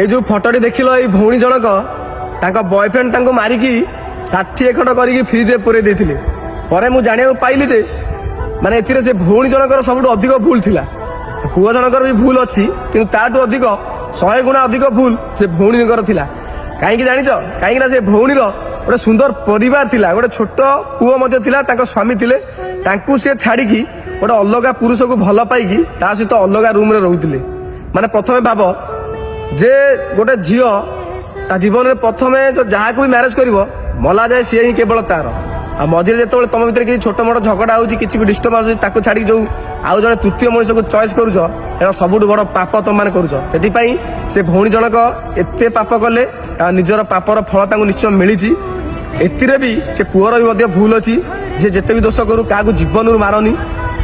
ଏଇ ଯୋଉ ଫଟୋଟି ଦେଖିଲ, ଏଇ ଭଉଣୀ ଜଣକ, ତାଙ୍କ ବୟଫ୍ରେଣ୍ଡ ତାଙ୍କୁ ମାରିକି 60 ଖଣ୍ଡ କରିକି ଫ୍ରିଜରେ ପୁରେଇ ଦେଇଥିଲେ। ପରେ ମୁଁ ଜାଣିବାକୁ ପାଇଲି ଯେ ମାନେ ଏଥିରେ ସେ ଭଉଣୀ ଜଣଙ୍କର ସବୁଠୁ ଅଧିକ ଭୁଲ ଥିଲା। ପୁଅ ଜଣଙ୍କର ବି ଭୁଲ ଅଛି, କିନ୍ତୁ ତାଠୁ ଅଧିକ, 100 ଗୁଣା ଅଧିକ ଭୁଲ ସେ ଭଉଣୀଙ୍କର ଥିଲା। କାହିଁକି ଜାଣିଛ? କାହିଁକି ନା ସେ ଭଉଣୀର ଗୋଟେ ସୁନ୍ଦର ପରିବାର ଥିଲା, ଗୋଟେ ଛୋଟ ପୁଅ ମଧ୍ୟ ଥିଲା, ତାଙ୍କ ସ୍ୱାମୀ ଥିଲେ। ତାଙ୍କୁ ସେ ଛାଡିକି ଗୋଟେ ଅଲଗା ପୁରୁଷକୁ ଭଲ ପାଇକି ତା ସହିତ ଅଲଗା ରୁମରେ ରହୁଥିଲେ। ମାନେ ପ୍ରଥମେ ଭାବ ଯେ ଗୋଟେ ଝିଅ ତା ଜୀବନରେ ପ୍ରଥମେ ଯୋଉ ଯାହାକୁ ବି ମ୍ୟାରେଜ କରିବ, ମଲା ଯାଏ ସିଏ ହିଁ କେବଳ ତାର। ଆଉ ମଝିରେ ଯେତେବେଳେ ତମ ଭିତରେ କିଛି ଛୋଟ ମୋଟ ଝଗଡା ହଉଛି, କିଛି ବି ଡିଷ୍ଟର୍ବାନ୍ସ ହଉଛି, ତାକୁ ଛାଡିକି ଯୋଉ ଆଉ ଜଣେ ତୃତୀୟ ମଣିଷକୁ ଚଏସ୍ କରୁଛ, ଏଟା ସବୁଠୁ ବଡ ପାପ ତମମାନେ କରୁଛ। ସେଥିପାଇଁ ସେ ଭଉଣୀ ଜଣକ ଏତେ ପାପ କଲେ, ତା ନିଜର ପାପର ଫଳ ତାଙ୍କୁ ନିଶ୍ଚୟ ମିଳିଛି। ଏଥିରେ ବି ସେ ପୁଅର ବି ମଧ୍ୟ ଭୁଲ ଅଛି। ଯେ ଯେତେ ବି ଦୋଷ କରୁ, କାହାକୁ ଜୀବନରୁ ମାରନି।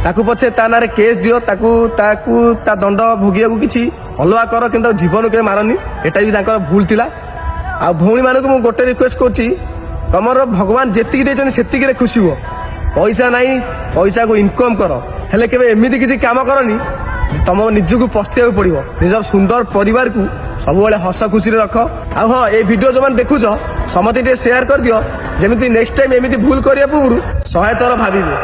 ତାକୁ ପଛେ ତା ନାଁରେ କେସ୍ ଦିଅ, ତାକୁ ତାକୁ ତା ଦଣ୍ଡ ଭୋଗିବାକୁ କିଛି ଅଲଗା କର, କିନ୍ତୁ ତାକୁ ଜୀବନରୁ କେବେ ମାରନି। ଏଟା ବି ତାଙ୍କର ଭୁଲ ଥିଲା। ଆଉ ଭଉଣୀମାନଙ୍କୁ ମୁଁ ଗୋଟେ ରିକ୍ୱେଷ୍ଟ କରୁଛି, ତମର ଭଗବାନ ଯେତିକି ଦେଇଛନ୍ତି ସେତିକିରେ ଖୁସି ହୁଅ। ପଇସା ନାହିଁ, ପଇସାକୁ ଇନକମ୍ କର, ହେଲେ କେବେ ଏମିତି କିଛି କାମ କରନି ଯେ ତମ ନିଜକୁ ପସ୍ତେଇବାକୁ ପଡିବ। ନିଜର ସୁନ୍ଦର ପରିବାରକୁ ସବୁବେଳେ ହସ ଖୁସିରେ ରଖ। ଆଉ ହଁ, ଏଇ ଭିଡିଓ ଯୋଉମାନେ ଦେଖୁଛ, ସମସ୍ତେ ଟିକେ ସେୟାର କରିଦିଅ, ଯେମିତି ନେକ୍ସଟ ଟାଇମ ଏମିତି ଭୁଲ କରିବା ପୂର୍ବରୁ 100 ଥର ଭାବିବେ।